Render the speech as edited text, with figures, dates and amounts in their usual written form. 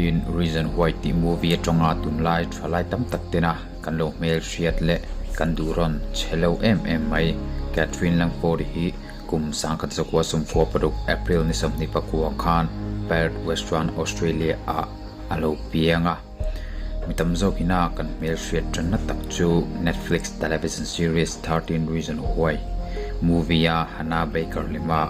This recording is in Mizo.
13 Reason Why tih movie atanga tunlai thalai tam tak tena kan lo hmel hriat leh kan duh rawn chhe lo em em mai. Katherine Langford hi kum 1996 April ni 24 khan Perth, Western Australia ah a lo piang a. Mi tam zawkina kan hmel hriat tanna tak chu Netflix television series 13 Reason Why movie a Hannah Baker lema.